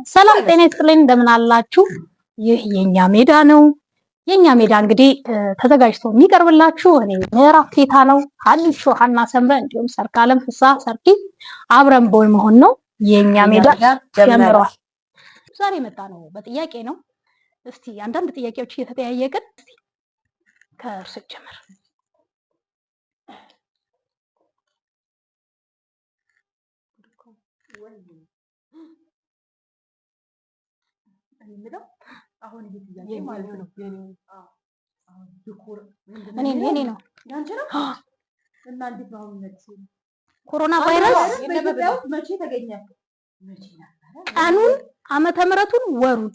ሰላም ጤና ይስጥልኝ፣ እንደምን አላችሁ? ይህ የኛ ሜዳ ነው። የኛ ሜዳ እንግዲህ ተዘጋጅቶ የሚቀርብላችሁ እኔ ምዕራፍ ጌታ ነው፣ ሀኒቾ ሀና ሰምረ፣ እንዲሁም ሰርካለም ፍስሐ ሰርኪ አብረን በመሆን ነው። የኛ ሜዳ ጀምሯል። ዛሬ የመጣ ነው በጥያቄ ነው። እስቲ አንዳንድ ጥያቄዎች እየተጠያየቅን እስቲ ከእርሱ ጀምር። የምለው አሁን ይሄ ጥያቄ ማለት ነው። እኔ እኔ ነው። ያንቺ ነው እና እንዴት ነው አሁን መልሱ? ኮሮና ቫይረስ በኢትዮጵያ ውስጥ መቼ ተገኘ? መቼ ነበረ? ቀኑን፣ ዓመተ ምሕረቱን፣ ወሩን።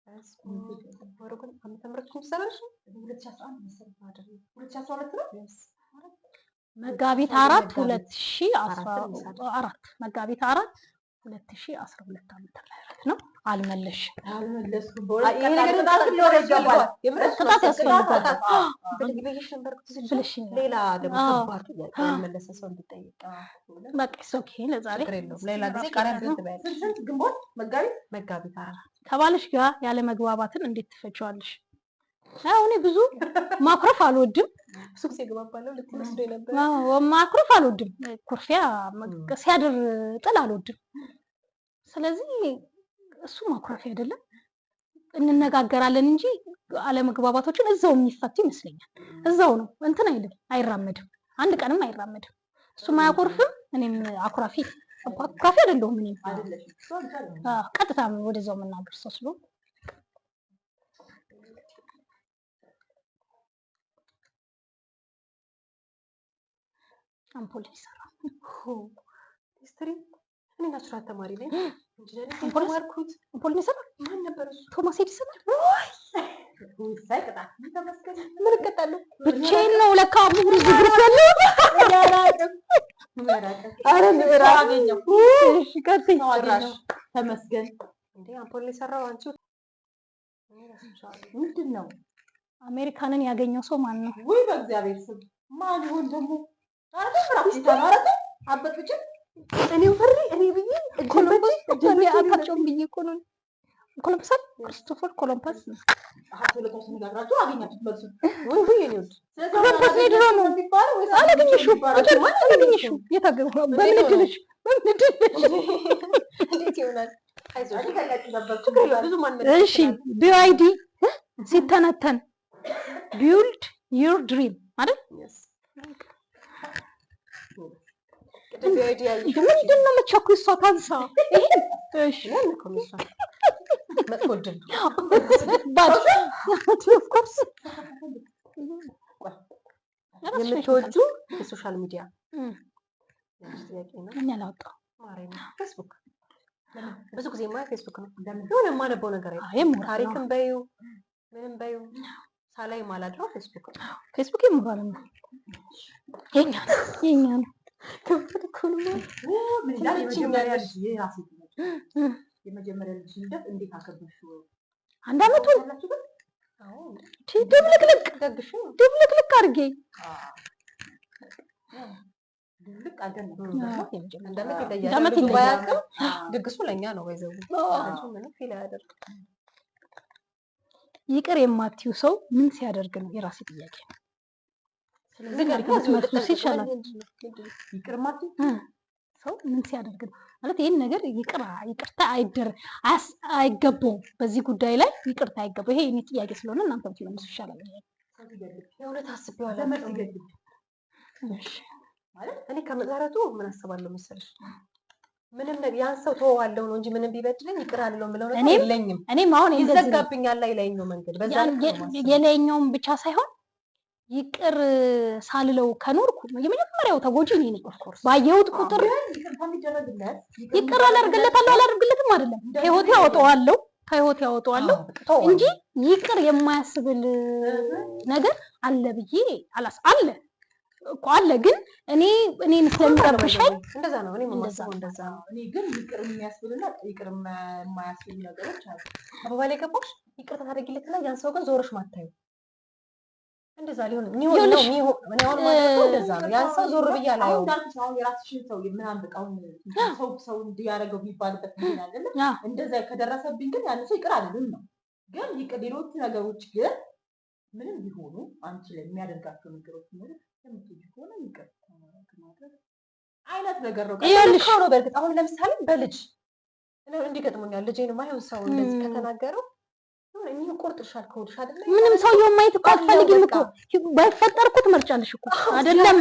2011 መሰለኝ። 2012 ነው። መጋቢት 4 2014 መጋቢት 4 2012 ዓመተ ምህረት ነው። አልመለስሽም። አልመለስኩም። ቅጣት ያስፈልጋል ብለሽኛል። ሌላ ደግሞ ከባድ ጥያቄ ያልመለሰ ሰው እንዲጠይቅ። በቃ it's okay ለዛሬ። ችግር የለውም። ሌላ ጊዜ ቀረብ ትበያለሽ። ስንት ግንቦት? መጋቢት። መጋቢት 4። ከባልሽ ጋር ያለ መግባባትን እንዴት ትፈቺዋለሽ? አዎ እኔ ብዙ ማኩረፍ አልወድም። ብዙ ጊዜ እግባባለሁ ልትመስሎ ነበር። አዎ ማኩረፍ አልወድም። ኩርፊያ ሲያድር ጥል አልወድም። ስለዚህ እሱ ማኩረፊያ አይደለም፣ እንነጋገራለን እንጂ አለመግባባቶችን እዛው የሚፈቱ ይመስለኛል። እዛው ነው እንትን አይልም፣ አይራመድም፣ አንድ ቀንም አይራመድም። እሱም አያኮርፍም፣ እኔም አኩራፊ አኩራፊ አይደለሁም። እኔም አዎ፣ ቀጥታ ወደዛው መናገር ሰው ስለሆንኩ። አምፖል ይሰራ። History እኔ natural ተማሪ ነኝ። Engineering አምፖል የተማርኩት። አምፖል ይሰራ። ማን ነበር እሱ? ቶማስ ኤዲሰን። ምን እቀጣለሁ? ብቻዬን ነው ለካ ምሁር እዚህ group ያለው። ኧረ ምዕራፍ። እሺ ቀጥይ። ጭራሽ። ተመስገን። እንዴ አምፖል የሰራው አንቺ። ምንድን ነው? አሜሪካንን ያገኘው ሰው ማን ነው? ውይ በእግዚአብሔር ስም ማን ይሆን ደግሞ? ኧረ ምዕራፍ የተማረ አበት ብቻ። እኔው ፈሪ እኔ ብዬ። ኮሎምበስ። እኔ አታውቂውም ብዬ እኮ ነው። ኮሎምበስ አይደል? ክርስቶፈር ኮሎምበስ። ተነጋግራችሁ አገኛችሁት መልሱን። ወይ ወይ የኔ ውድ። ስለዚህ ኮሎምበስ የድሮ ነው። የሚባለው ወይስ አላገኘሽውም። የሚባለው? አላገኘሽውም። የት አገኘሽው? በምን እድልሽ? በምን እድልሽ? እንዴት ይሆናል? አይዞሽ። እኔ ጠያቂ ነበርኩ። ችግር የለውም። ብዙ ማን እሺ BYD ሲተነተን build your dream አይደል? ቅድም BYD ያየሽ። ምንድን ነው የምትቸኩይ? እሷ ታንሳ። ይሄን እሺ። መጥፎ እድል ነው። Bad of course። የምትወጂው የ social media ጥያቄ ነው። እኔ አላወጣሁም። ማርያም ፌስቡክ፣ ብዙ ጊዜ የማየው ፌስቡክ ነው። የሆነ የማነበው ነገር አይደለም። አይ ምሁራን ነው። ታሪክም በዩ ምንም በዩ ሳላይ ማላድረው ፌስቡክ ነው። ፌስቡክ የምሁራን ነው። የኛ ነው የኛ ነው። ከባድ እኮ ነው። ምን ይላል? የመጀመሪያ ልጅ የራሴ ጥያቄ። የመጀመሪያ ልጅ ልደት እንዴት አከበርሽው? አንድ አመቱን አላችሁ ግን? አዎ። ድብልቅልቅ ደግሽ ነው። ድብልቅልቅ አድርጌ። ድብልቅ አድርገን ነው የምናከብረው። አንድ አመት አንድ ይለያል። አመት ብዙ ይለያል። ባያውቅም ድግሱ ለእኛ ነው። ወይዘው እሱ ምንም feel አያደርግም። ይቅር የማትዩ ሰው ምን ሲያደርግ ነው? የራሴ ጥያቄ ነው። ስለዚህ ብትመልሱት ይሻላል። ይቅር ማትይው? ሰው ምን ሲያደርግ ነው ማለት ይህን ነገር ይቅር ይቅርታ አይደር አይገባውም፣ በዚህ ጉዳይ ላይ ይቅርታ አይገባው። ይሄ የኔ ጥያቄ ስለሆነ እናንተ ብትመልሱ ይሻላል። ሰው ሲገልብ፣ የእውነት አስቤው ዘመድ አላውቅም። ሲገልብ። እሺ። ማለት እኔ ከመሰረቱ ምን አስባለሁ መሰለሽ፣ ምንም ነገር ያን ሰው ተወዋለሁ ነው እንጂ ምንም ቢበድለኝ ይቅር አልለው የምለው ነገር የለኝም። እኔም አሁን እንደዚህ ነው። ይዘጋብኛል ላይ ላይኛው መንገድ በዛ ልክ ነው የማስበው። የላይኛውን ብቻ ሳይሆን ይቅር ሳልለው ከኖርኩ የመጀመሪያው ተጎጂ እኔ ነኝ። Of course. ባየሁት ቁጥር ግን ይቅርታ የሚደረግለት ይቅር አላደርግለታለሁ አላደርግለትም አይደለም፣ ከህይወቴ ያወጣዋለሁ ከህይወቴ ያወጣዋለሁ አዎ፣ በቃ ተወዋለሁ። እንጂ ይቅር የማያስብል ነገር አለ ብዬ አላስ አለ እኮ አለ፣ ግን እኔ እኔን ስለሚረብሸኝ። እንደዛ ነው። እኔም እንደዛ የማስበው እንደዛ ነው። እኔ ግን ይቅር የሚያስብልና ይቅር የማያስብሉ ነገሮች አሉ። አበባ ላይ ገባሽ ይቅርታ ታደርጊለትና ያን ሰው ግን ዞረሽ ማታዩ። እንደዛ ሊሆን የሚሆን ነው የሚሆን እኔ አሁን ማደርገው እንደዛ ነው። ያን ሰው ዞር ብዬ አሁን አላየውም። እንዳልኩሽ አሁን የራስሽን ሰው ምናምን በቃ አሁን ሰው ሰው እንዲያደርገው የሚባልበት ጊዜ አይደለ? እንደዛ ከደረሰብኝ ግን ያን ሰው ይቅር አልልም ነው። ግን ይቅር ሌሎቹ ነገሮች ግን ምንም ቢሆኑ አንቺ ላይ የሚያደርጋቸው ነገሮች ቢኖሩ የምትወጂው ከሆነ ይቅር ማድረግ አይነት ነገር ነው። ይኸውልሽ ልክ ነው። በእርግጥ አሁን ለምሳሌ በልጅ እኔ እንዲህ ገጥሞኛል። ልጄን ማይሆን ሰው እንደዚህ ከተናገረው የሆነ የሚቆርጥሻል ከሆድሽ አይደለ? ምንም ሰውየውን ማየት እኮ አለው አትፈልጊም በቃ። እኮ። ባይፈጠር እኮ ትመርጫለሽ እኮ አይደለም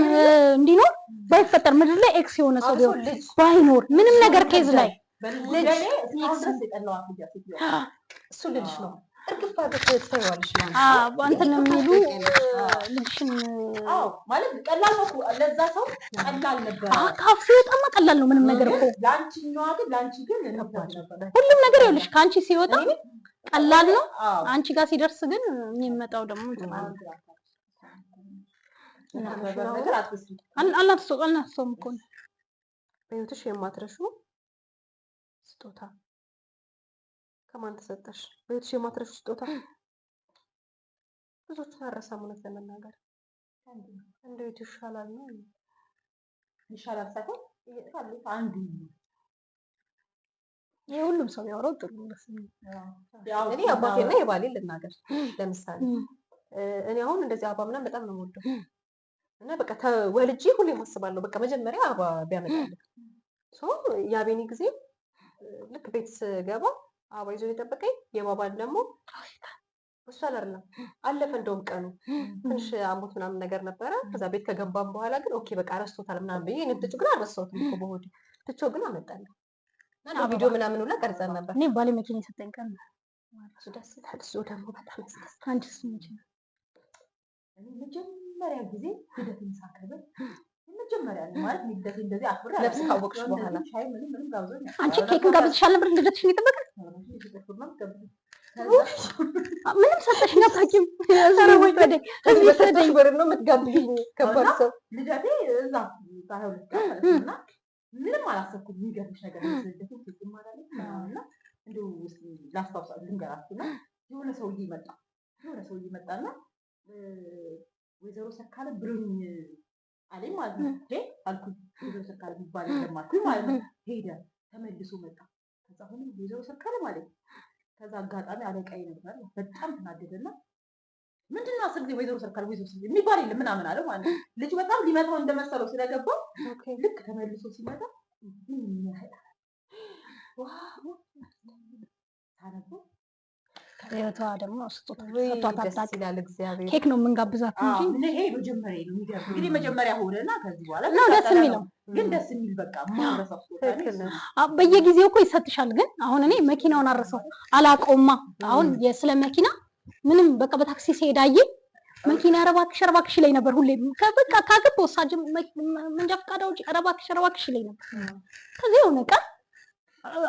እንዲኖር ባይፈጠር ምድር ላይ ex የሆነ ሰው አብሶ ቢሆን ልጅ ባይኖር ምንም ነገር case ላይ በልጅ ልጅ ጉዳይ ላይ እስካሁን ድረስ የጠላኋት ልጅ ሴትዮዋ። እሱ ልጅሽ ነው። እርግፍ አድርገሽ ትተይዋለሽ ያን ሰው። እንትን የሚሉ ይቅርታ ልጅሽን አዎ ማለት ቀላል ነው እኮ ለዛ ሰው ቀላል ነበር። ካፍ ሲወጣማ ቀላል ነው ምንም ነገር እኮ። ለአንቺኛዋ ግን ለአንቺ ግን ከባድ ነበር። ሁሉም ነገር ይኸውልሽ ከአንቺ ሲወጣ ቀላል ነው። አዎ አንቺ ጋር ሲደርስ ግን የሚመጣው ደግሞ እንትን አለ። ነገር አትወስጂም። አልናሰውም እኮ ነው። በህይወትሽ የማትረሺው ስጦታ ከማን ተሰጠሽ? በህይወትሽ የማትረሺው ስጦታ ብዙዎቹን አልረሳም፣ እውነት ለመናገር እንደው የቱ ይሻላል ነው ይሻላል ሳይሆን አንዱ ይሄ ሁሉም ሰው ቢያወራው ጥሩ ነው። ደስ የሚል። እኔ አባቴና የባሌን ልናገር። ለምሳሌ እኔ አሁን እንደዚህ አበባ ምናምን በጣም ነው የምወደው እና በቃ ተወልጄ ሁሌም አስባለሁ በቃ መጀመሪያ አበባ ቢያመጣልኝ so የአቤኒ ጊዜ ልክ ቤት ስገባ አበባ ይዞ የጠበቀኝ የባባን ደግሞ እሱ አይደለም አለፈ። እንደውም ቀኑ ትንሽ አሞት ምናምን ነገር ነበረ። ከዛ ቤት ከገባም በኋላ ግን okay በቃ ረስቶታል ምናምን ብዬ እኔም ትቼው ግን አልረሳሁትም እኮ በሆዴ ትቼው ግን አመጣልኝ እና ቪዲዮ ምናምን ሁላ ቀርጸን ነበር። እኔ ባሌ መኪና የሰጠኝ ቀን ነው። እሱ ደስ ይላል። እሱ ደግሞ በጣም ያስደስታል። አንቺስ መቼ ነው? እኔ መጀመሪያ ጊዜ ልደቴን ሳከብር የመጀመሪያ ነው ማለት ልደቴን እንደዚህ አክብሬ ነፍስ ካወቅሽ በኋላ ሻይ ምንም ምንም ጋብዞኝ አንቺ ኬክን ጋብዝሻል ነበር ልደትሽን የጠበቀ ምንም ሰጠሽኝ አታውቂም። ህዝብ ይፍረደኝ፣ ህዝብ ይፍረደኝ። በሰጠሽ ብር ነው የምትጋብዥኝ። ከባድ ሰው ልደቴ እዛ ፀሐይ ሁለት ቀን ማለት ነው እና ምንም አላሰብኩም። የሚገርምሽ ነገር ልደቴን ኬክም አላለኝ ምናምን እና እንዲሁ እስኪ ላስታውሳ ልንገራችሁ እና የሆነ ሰውዬ መጣ የሆነ ሰውዬ መጣና ወይዘሮ ሰርካለም ብሎኝ አለኝ ማለት ነው። እንዴ አልኩኝ። ወይዘሮ ሰርካለም የሚባል የለም አልኩኝ ማለት ነው። ሄደ ተመልሶ መጣ። ከዛ አሁንም ወይዘሮ ሰርካለም አለኝ። ከዛ አጋጣሚ አለቃዬ ነበር። በጣም ተናደደና ምንድን ነው 10 ጊዜ ወይዘሮ ሰርካለም ወይዘሮ ሰርካለም የሚባል የለም ምናምን አለው ማለት ነው። ልጁ በጣም ሊመታው እንደመሰለው ስለገባው ልክ ተመልሶ ሲመጣ ምን ያህል wow ሳነበው ህይወቷ ደግሞ ስጦታ ውይ ሰጥቷት ደስ አታውቅም። ይላል። እግዚአብሔር ኬክ ነው የምንጋብዛት እንጂ ይሄ መጀመሪያ ነው። የሚገርም እንግዲህ መጀመሪያ ሆነና ከዚህ በኋላ ነው ደስ የሚለው። ግን ደስ የሚል በቃ ማረሳው ስጦታ ነው። ትክክል ነሽ። በየጊዜው እኮ ይሰጥሻል። ግን አሁን እኔ መኪናውን አረሰው አላውቀውማ። አሁን ስለ መኪና ምንም በቃ በታክሲ ሲሄድ አየኝ መኪና ኧረ እባክሽ ኧረ እባክሽ ይለኝ ነበር ሁሌ። በቃ ካገባሁ እሳ መንጃ ፈቃድ አውጪ ኧረ እባክሽ ኧረ እባክሽ ይለኝ ነበር። ከዚህ የሆነ ቀን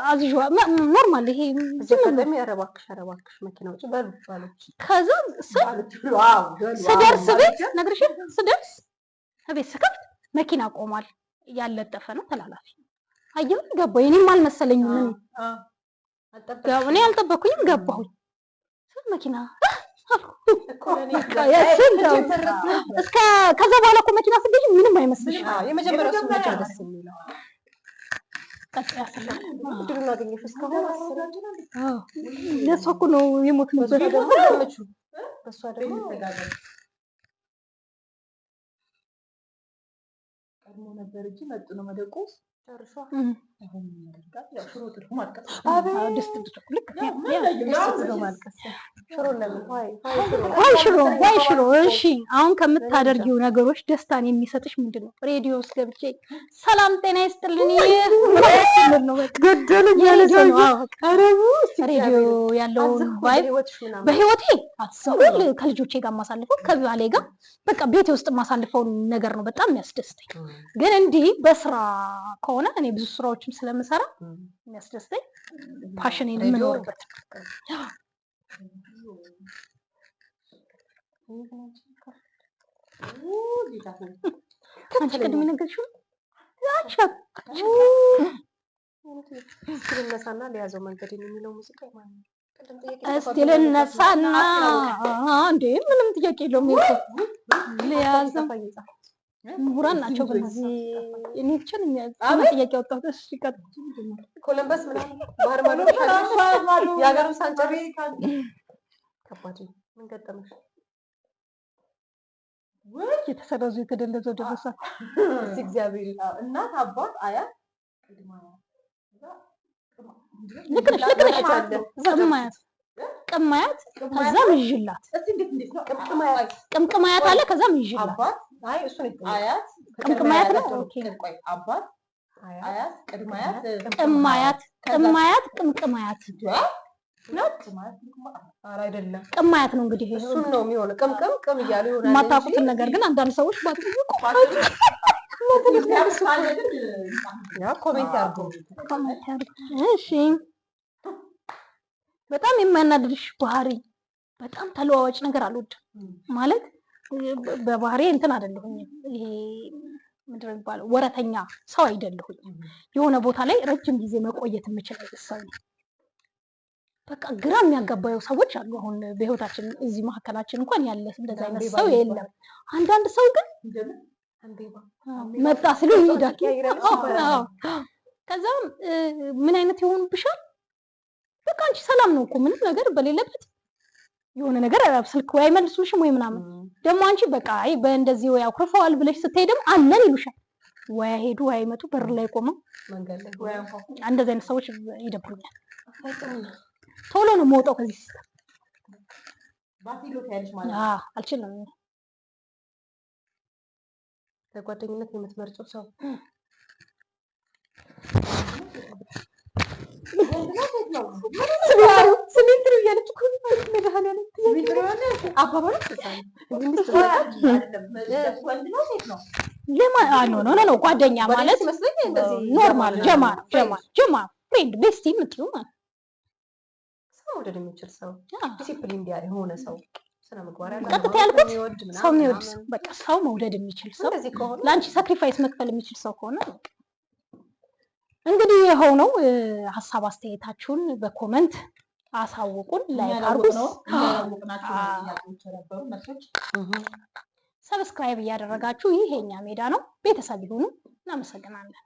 አዝዤዋ normal ይሄ እዚህ ዝም ብሎ አጋጣሚ ኧረ እባክሽ ኧረ እባክሽ መኪና ውጪ በሉ ባሎች። ከዛ wow በሉ፣ ስደርስ wow። ቤት ነግሬሽ ስደርስ ቤት ስከፍት መኪና ቆሟል። ያለጠፈ ነው ተላላፊ። አየሁኝ ገባሁ። እኔም አልመሰለኝም እኔ እኔ አልጠበኩኝም ገባሁኝ። ስል መኪና እኮ ለእኔ በቃ ያችን ተው። እስከ ከዛ በኋላ እኮ መኪና ስትገዢ ምንም አይመስልሽም። የመጀመሪያው ስሜት ነው ደስ የሚለው። ቀጥ ያስላል። እድሉን አገኘሽ እስካሁን 10 አዎ ለእሷ እኮ ነው የሞትንበት። በሷ ደግሞ ገምቹ። በሷ ደግሞ ቀድሞ ነበር እንጂ መጡ ነው መደቆስ ጨርሷ። አሁን ምን ያደርጋል? ያው ሽሮ ጥዶ ማልቀስ። አቤት አዎ ድስት ድስት ልክ ያው ምን ላይ ያው ድስት ጥዶ ማልቀስ። ሽሮ ለምን ዋይ ዋይ ሽሮ ዋይ ሽሮ ዋይ ሽሮ። እሺ አሁን ከምታደርጊው ነገሮች ደስታን የሚሰጥሽ ምንድን ነው? ሬዲዮ ውስጥ ገብቼ ሰላም ጤና ይስጥልኝ ይህ ነው በቃ ገደለኝ ያለ የሬዲዮ ነው። ሰውዬ። አዎ በቃ ኧረ ውይ፣ ሬዲዮ ያለውን አዝኩ vibe በህይወትሽ ምናምን። በህይወቴ ሁል ከልጆቼ ጋር የማሳልፈው ከባሌ ጋር በቃ ቤቴ ውስጥ የማሳልፈውን ነገር ነው በጣም የሚያስደስተኝ። ግን እንዲህ በስራ ከሆነ እኔ ብዙ ስራዎችም ስለምሰራ የሚያስደስተኝ passion ኤን ሬዲዮ የምኖርበት አንቺ ቅድም የነገርሽው አንቺ እስኪ ልነሳና ለያዘው መንገድ የሚለው ሙዚቃ የማን ነው? ቅድም ጥያቄ እስቲ ጠፋብኝ። ልነሳና እንዴ ምንም ጥያቄ የለውም። ይሄ እኮ ልያዘው ጠፋኝ የጻፍኩት። ምሁራን ናቸው። በዚህ እኔ ብቻ ነኝ ጥያቄ ያወጣሁት። እሺ ቀጥል። ኮለምበስ ምናምን ባህር ማዶ ተሻግረሽ የሀገሩን ሳንጨርስ ከባድ ነው። ምን ገጠመሽ? የተሰረዙ የተደለዘው ደረሰ። እስቲ እግዚአብሔር እናት፣ አባት፣ አያት፣ ቅድመ አያት። ልክ ነሽ፣ ልክ ነሽ። ቅማያት ቅማያት ከዛ ምዥላት እስቲ እንዴት እንዴት ነው? ቅምቅማያት። ቅምቅማያት አለ ከዛ ምዥላት አባት፣ አይ እሱ ነው የተጠየቀው። አያት፣ ቅምቅማያት ነው። ቅድመ okay። አያት፣ ቆይ አባት፣ አያት አያት፣ ቅድመ አያት፣ ቅማያት ቅማያት ቅምቅማያት ኧረ አይደለም ቅማያት ነው እንግዲህ ይሄ። እሱን ነው የሚሆነው። ቅምቅም ቅም እያሉ ይሆናል እንጂ የማታውቁትን ነገር ግን አንዳንድ ሰዎች ባትጠይቁ ያ comment ያድርጉ። comment ያድርጉ። እሺ በጣም የሚያናድድሽ ባህሪ? በጣም ተለዋዋጭ ነገር አልወድም። ማለት በባህሪ እንትን አይደለሁኝም። ይሄ ምንድን ነው የሚባለው? ወረተኛ ሰው አይደለሁኝም። የሆነ ቦታ ላይ ረጅም ጊዜ መቆየት የምችል አይነት ሰው ነኝ። በቃ ግራ የሚያጋባዩ ሰዎች አሉ። አሁን በህይወታችን እዚህ መካከላችን እንኳን ያለ እንደዚህ አይነት ሰው የለም። አንዳንድ ሰው ግን አንቤባ መጣ ስሉ ይሄዳል። ይቀያይራል። አዎ። ከዛም ምን አይነት ይሆንብሻል? በቃ አንቺ ሰላም ነው እኮ ምንም ነገር በሌለበት የሆነ ነገር ስልክ ወይ አይመልሱልሽም ወይ ምናምን። ደግሞ አንቺ በቃ አይ በእንደዚህ ወይ አኩርፈዋል ብለሽ ስትሄድ ደግሞ አለን ይሉሻል። ወይ አይሄዱ ወይ አይመጡ በር ላይ ቆመው መንገድ ላይ እንደዚህ አይነት ሰዎች ይደብሩኛል። ቶሎ ነው የምወጣው ከዚህ system። ባቲሎ ያለሽ ማለት ነው። አዎ፣ አልችልም። ለጓደኝነት የምትመርጨው ሰው ስሜት ነው እያለች እኮ ነው። መድኃኒዓለም አባባሉ እንደዛ ነው። ሚስት ወንድ ነው ሴት ነው? ለማ no no no ጓደኛ ማለት ሲመስለኝ እንደዚህ normal ጀማ ጀማ ጀማ friend bestie የምትይው ማለት ሰው መውደድ የሚችል ሰው፣ አዎ። ዲሲፕሊን የሆነ ሰው፣ ስነ ምግባር ያለው፣ ቀጥታ ያልኩት የሚወድ ምናምን ሰው የሚወድ ሰው ምናምን። በቃ ሰው መውደድ የሚችል ሰው፣ እንደዚህ ከሆነ ለአንቺ sacrifice መክፈል የሚችል ሰው ከሆነ በቃ። እንግዲህ ይኸው ነው። ሀሳብ አስተያየታችሁን በ comment አሳውቁን። like አድርጉ፣ ነው ያላወቅናቸው ጥያቄዎች የነበሩ መልሶች። subscribe እያደረጋችሁ ይህ የኛ ሜዳ ነው፣ ቤተሰብ ይሁኑ። እናመሰግናለን።